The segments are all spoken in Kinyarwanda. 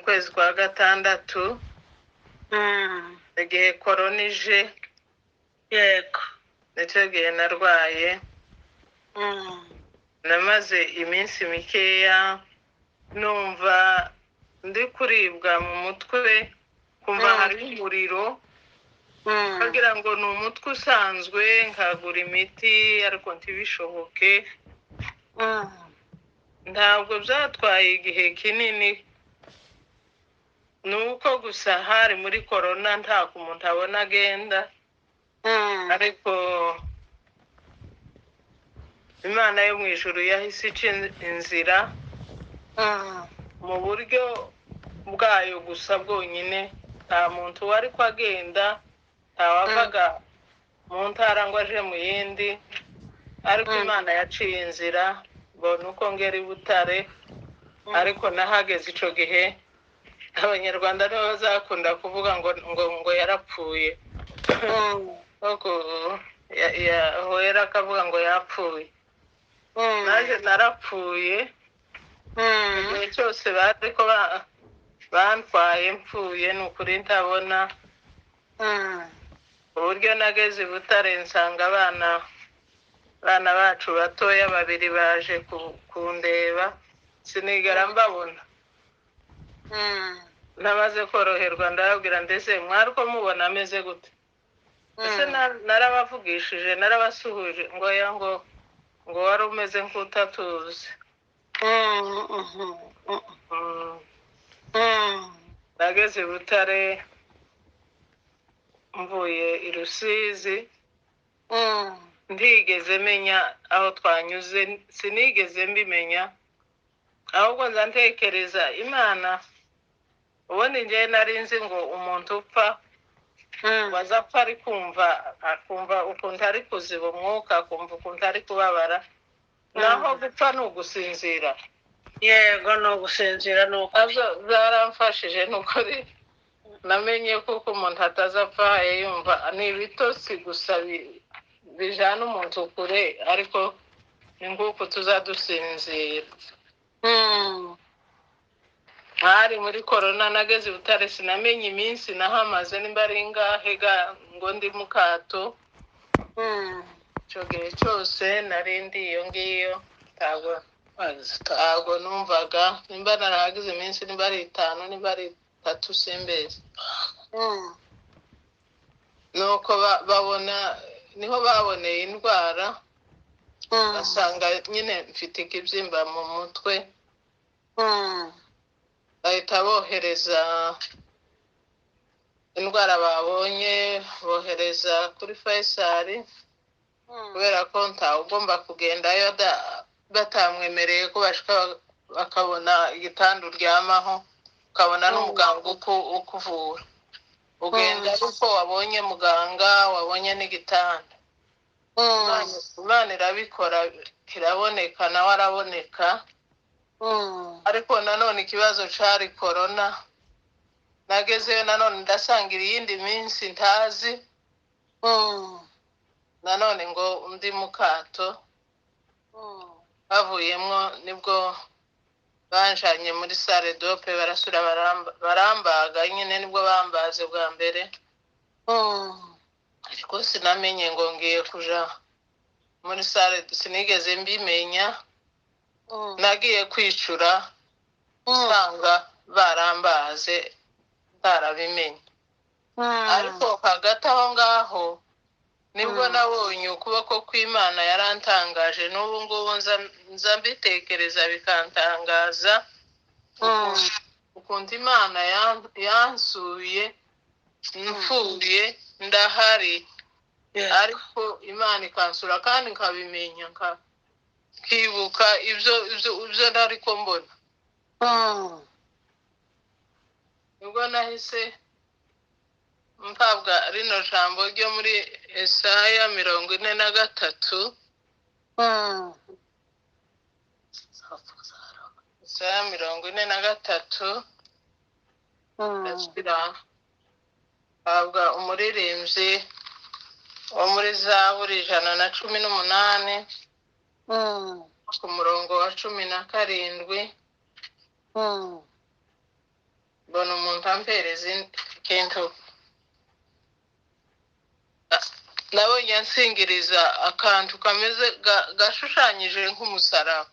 kwezi kwa gatandatu, igihe korona ije. Yego. Nicyo gihe narwaye. Namaze iminsi mikeya numva ndi kuribwa mu mutwe, kumva hari umuriro, nkagira ngo ni umutwe usanzwe, nkagura imiti ariko ntibishoboke. Ntabwo byatwaye igihe kinini, ni uko gusa hari muri korona, ntabwo umuntu abona agenda. Ariko Imana yo mu ijuru yahise ica inzira mu buryo bwayo gusa bwonyine. Nta muntu wari ko agenda, ntawavaga mu ntara ngo aje mu yindi, ariko Imana yaciye inzira mbona uko ngera i Butare. Ariko nahageze icyo gihe, Abanyarwanda nibo bazakunda kuvuga ngo yarapfuye. Koko yahera akavuga ngo yapfuye. Naje narapfuye. Igihe cyose bari ko bantwaye mpfuye, ni ukuri ntabona. Uburyo nageze i Butare, nsanga abana bacu batoya babiri baje kundeba, sinigera mbabona. Namaze koroherwa ndababwira, ndetse mwari ko mubona ameze gute ese? Narabavugishije, narabasuhuje, ngo ya ngo wari umeze nk'utatuzi. Nageze i Butare mvuye i Rusizi, ntigeze menya aho twanyuze, sinigeze mbimenya, ahubwo nza ntekereza Imana. Ubundi njyewe nari nzi ngo umuntu upfa waza apfa ari kumva, akumva ukuntu ari kuziba umwuka, akumva ukuntu ari kubabara, naho gupfa ni ugusinzira. Yego, ni ugusinzira, ni ukuri. Nabyo byaramfashije, ni ukuri. Namenye kuko umuntu atazapfa yumva ni ibitotsi gusa bijana umuntu kure, ariko ni nk'uku tuzadusinzira. Hari muri korona nageze i Butare, sinamenye iminsi nahamaze nimba ari ingahe ngo ndi mu kato. Icyo gihe cyose nari ndi iyo ngiyo, ntabwo numvaga nimba narahagize iminsi, nimba ari 5, nimba ari 3, simbizi. Nuko babona, niho baboneye indwara, basanga nyine mfite ikibyimba mu mutwe, bahita bohereza indwara babonye, bohereza kuri Faisal, kubera ko ntawe ugomba kugendayo batamwemereye ko bashika bakabona igitanda uryamaho, ukabona n'umuganga ukuvura. Ugenda uko wabonye muganga, wabonye n'igitanda. Imana irabikora, kiraboneka, nawe araboneka. Ariko nanone ikibazo cari korona. Nagezeyo nanone ndasangira iyindi minsi ntazi, nanone ngo undi mukato bavuyemwo, nibwo banjanye muri salle d'op, barasubira barambaga nyine, nibwo bambaze bwa mbere. Ariko sinamenye ngo ngiye kuja muri salle, sinigeze mbimenya. Nagiye kwicura nsanga barambaze, ntarabimenye. Ariko hagati aho ngaho nibwo nabonye ukuboko kw'Imana, yarantangaje. N'ubu ngubu nza mbitekereza bikantangaza ukuntu Imana yansuye mfuye ndahari, ariko Imana ikansura kandi nkabimenya, nkibuka ibyo ntari ko mbona. Nibwo nahise mpabwa rino jambo ryo muri Esaya 43. Esaya 43, ndasubira mpabwa umuririmbyi wo muri Zaburi 118, ku murongo wa 17. Mbona umuntu ampereza ikintu, nabonye ansingiriza akantu kameze gashushanyije nk'umusaraba.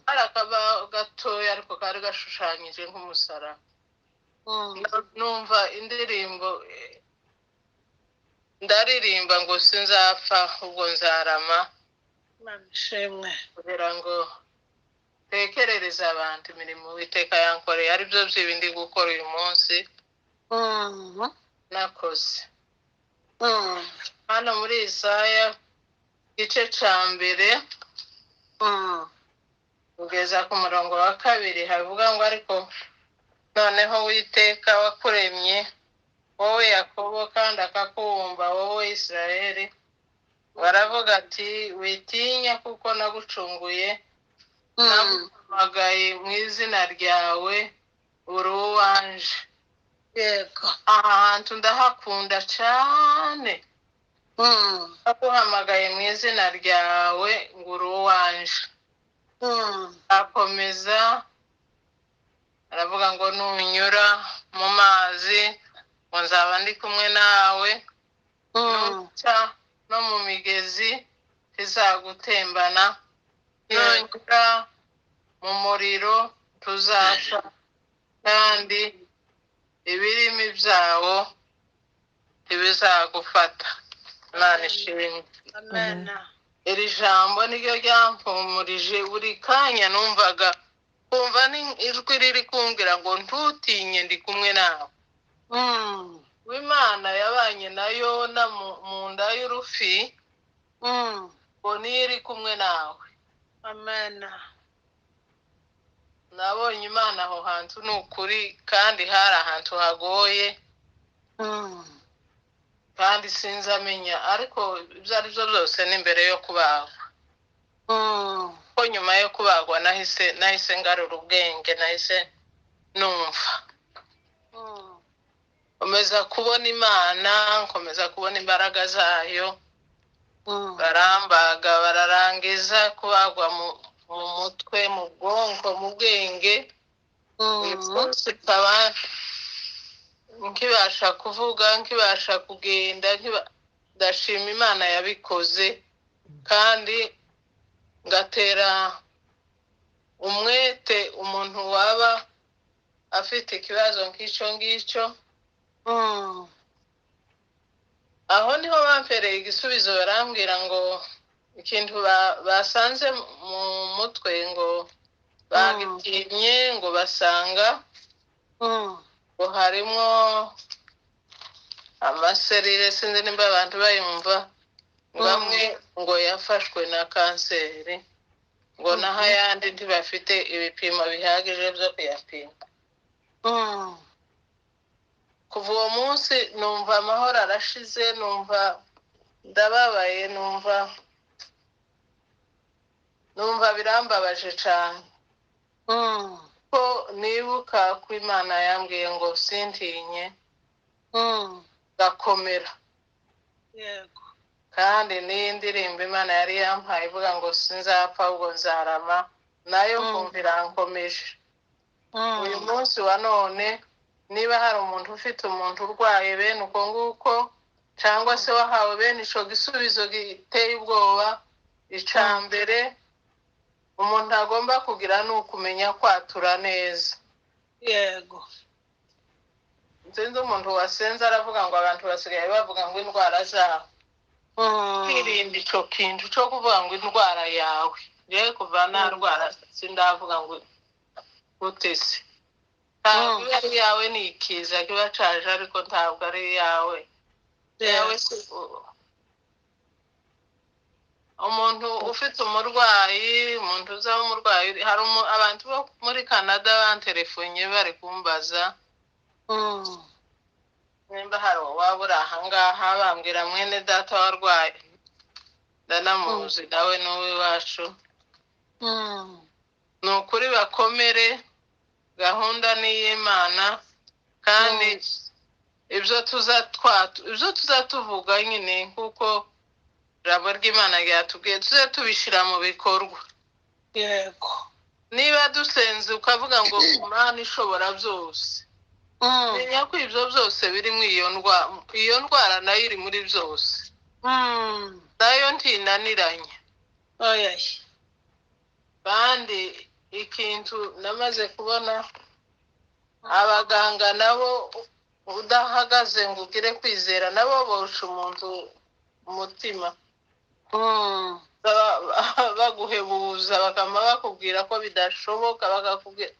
Kari akaba gatoya ariko kari gashushanyije nk'umusaraba. Numva indirimbo, ndaririmba ngo sinzapfa ubwo nzarama. Imana ishimwe. Kugira ngo ntekerereze abantu imirimo Uwiteka yankoreye, aribyo by'ibi ndi gukora uyu munsi nakoze. Hano muri Isaya igice cya 1 kugeza ku murongo wa 2 havuga ngo ariko noneho Uwiteka wakuremye wowe Yakobo kandi akakubumba wowe Isirayeli, baravuga ati witinya kuko nagucunguye, naguhamagaye mu izina ryawe, uri uwanje. Yego. Aha hantu ndahakunda cyane. Naguhamagaye mu izina ryawe ngo uri uwanje. Akomeza aravuga ngo nunyura mu mazi ngo nzaba ndi kumwe nawe, nuca no mu migezi ntizagutembana, nunyura mu muriro tuzapfa, kandi ibirimi byawo ntibizagufata. Imana ishimwe. Amen. Iri jambo niryo ryampumurije buri kanya, numvaga kumva ijwi riri kumbwira ngo ntutinye ndi kumwe nawe. W'Imana yabanye na Yona mu nda y'urufi, ngo niyo iri kumwe nawe. Amen. Nabonye Imana aho hantu ni ukuri, kandi hari ahantu hagoye, kandi sinzamenya, ariko ibyo ari byo byose ni mbere yo kubagwa. Ko nyuma yo kubagwa nahise ngarura ubwenge, nahise numva nkomeza kubona Imana, nkomeza kubona imbaraga zayo. Barambaga bararangiza kubagwa mu mutwe, mu bwonko, mu bwenge. Ikaba nkibasha kuvuga, nkibasha kugenda, ndashima Imana yabikoze, kandi ngatera umwete umuntu waba afite ikibazo nk'icyo ngicyo. Aho niho bampereye igisubizo, barambwira ngo ikintu basanze mu mutwe ngo bagipimye ngo basanga ngo harimo amaserire, sinzi nimba abantu bayumva, bamwe ngo yafashwe na kanseri, ngo naho ayandi ntibafite ibipimo bihagije byo kuyapima. Kuva uwo munsi numva amahoro arashize, numva ndababaye, numva birambabaje cyane. Ko nibuka ko Imana yambwiye ngo sintinye, gakomera. Yego. Kandi n'iyi ndirimbo Imana yari yampaye ivuga ngo sinzapfa ahubwo nzarama, nayo nkumva irankomeje. Uyu munsi wa none niba hari umuntu ufite umuntu urwaye bene uko nguko, cyangwa se wahawe bene ico gisubizo giteye ubwoba, ica mbere umuntu agomba kugira ni ukumenya kwatura neza. Yego. Nsinzi umuntu wasenze aravuga ngo abantu basigaye bavuga ngo indwara zabo. Kwirinda ico kintu cyo kuvuga ngo indwara yawe. Ngewe kuva narwara sindavuga ngo gutese. Ntabwo ari yawe, ni ikiza kiba caje, ariko ntabwo ari yawe. Yawe umuntu ufite umurwayi, umuntu uza umurwayi, hari abantu bo muri Canada banterefonye bari kumbaza nimba hari uwaba uri aha ngaha, bambwira mwene data warwaye, ndanamuzi nawe n'uw'iwacu. Ni ukuri bakomere, gahunda ni iy'Imana, kandi ibyo tuzatuvuga nyine kuko ijambo ry'Imana ryatubwiye tuze tubishyira mu bikorwa. Yego. Niba dusenze ukavuga ngo Imana ishobora byose, menya ko ibyo byose biri mu iyo ndwara. Iyo ndwara nayo iri muri byose, nayo ntinaniranye. Oya. Kandi ikintu namaze kubona, abaganga nabo udahagaze ngo ugire kwizera, nabo bosha umuntu umutima. Baguhebuza, bakama bakubwira ko bidashoboka, bakakubwira,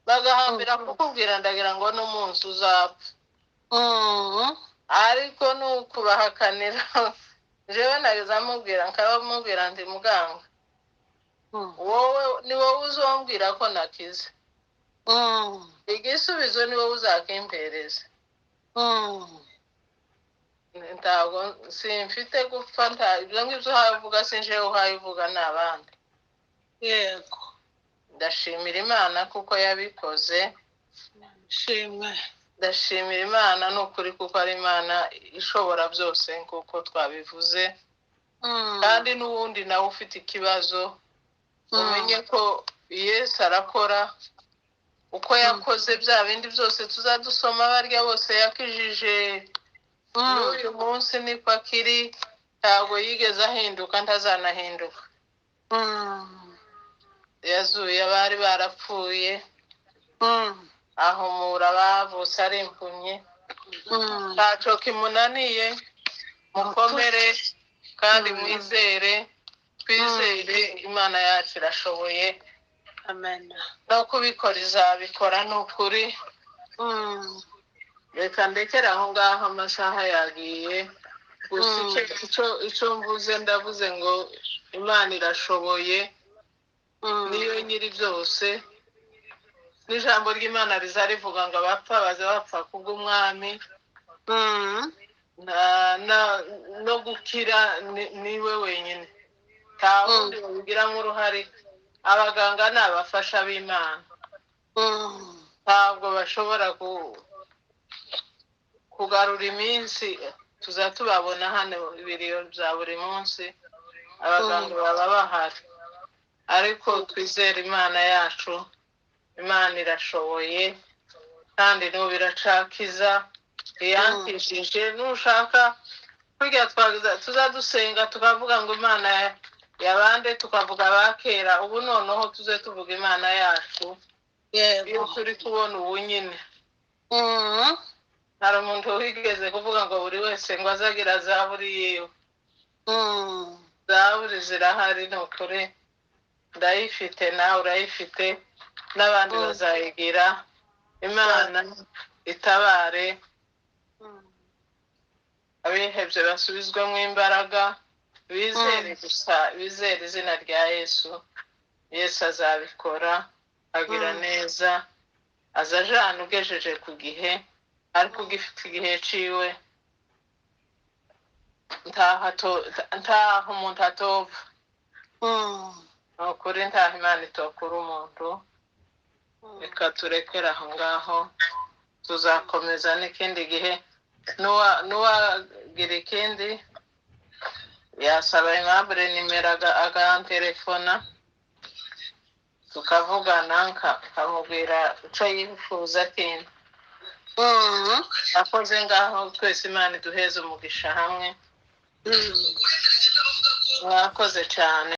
bagahambira kukubwira, ndagira ngo n'umunsi uzapfa. Ariko ni ukubahakanira. Jewe nageze amubwira, nkabamubwira ndi muganga, wowe ni wowe uzombwira ko nakize. Igisubizo ni wowe uzakimpereza. Ntabwo simfite gupfa, nta ibyo ngibyo uhavuga, sinjewe uhayivuga, ni abandi. Yego. Ndashimira Imana kuko yabikoze. Shimwe. Ndashimira Imana ni ukuri, kuko ari Imana ishobora byose nk'uko twabivuze. Kandi n'ubundi nawe ufite ikibazo, umenye ko Yesu arakora uko yakoze bya bindi byose tuzadusoma, barya bose yakijije. N'uyu munsi niko akiri, ntabwo yigeze ahinduka, ntazanahinduka. Yazuye abari barapfuye, ahumura abavutse ari impumyi. Ntacyo kimunaniye. Mukomere kandi mwizere, twizere Imana yacu irashoboye. Amen. No kubikora izabikora, ni ukuri. Reka ndekere aho ngaho, amasaha yagiye. Gusa icyo mvuze, ndavuze ngo Imana irashoboye, niyo nyiri byose. N'ijambo ry'Imana riza rivuga ngo abapfa baza bapfa kubw'Umwami. No gukira niwe wenyine, nta wundi babigiramo uruhare. Abaganga ni abafasha b'Imana, ntabwo bashobora kugarura iminsi. Tuza tubabona hano ibiriyo bya buri munsi, abaganga baba bahari. Ariko twizere Imana yacu, Imana irashoboye kandi n'ubu iracakiza. Iyankijije, nushaka kurya tuzadusenga tukavuga ngo Imana yabande, tukavuga abakera. Ubu noneho tuze tuvuga Imana yacu iyo turi kubona ubu nyine. Hari umuntu wigeze kuvuga ngo buri wese ngo azagira zaburi yiwe. Zaburi zirahari, ni ukuri. Ndayifite, nawe urayifite, n'abandi bazayigira. Imana itabare abihebye, basubizwemo imbaraga, bizere gusa, bizere izina rya Yesu. Yesu azabikora, agira neza, aza ajana ugejeje ku gihe, ariko ugifite igihe ciwe ntaho umuntu atova. Ni ukuri, ntaho Imana itokura umuntu. Reka turekere aho ngaho, tuzakomeza n'ikindi gihe. N'uwagira ikindi yasaba Aimable nimero, agantelefona tukavugana, nkamubwira icyo yifuza kindi. Akoze ngaho, twese Imana iduheze umugisha hamwe. Mwakoze cyane.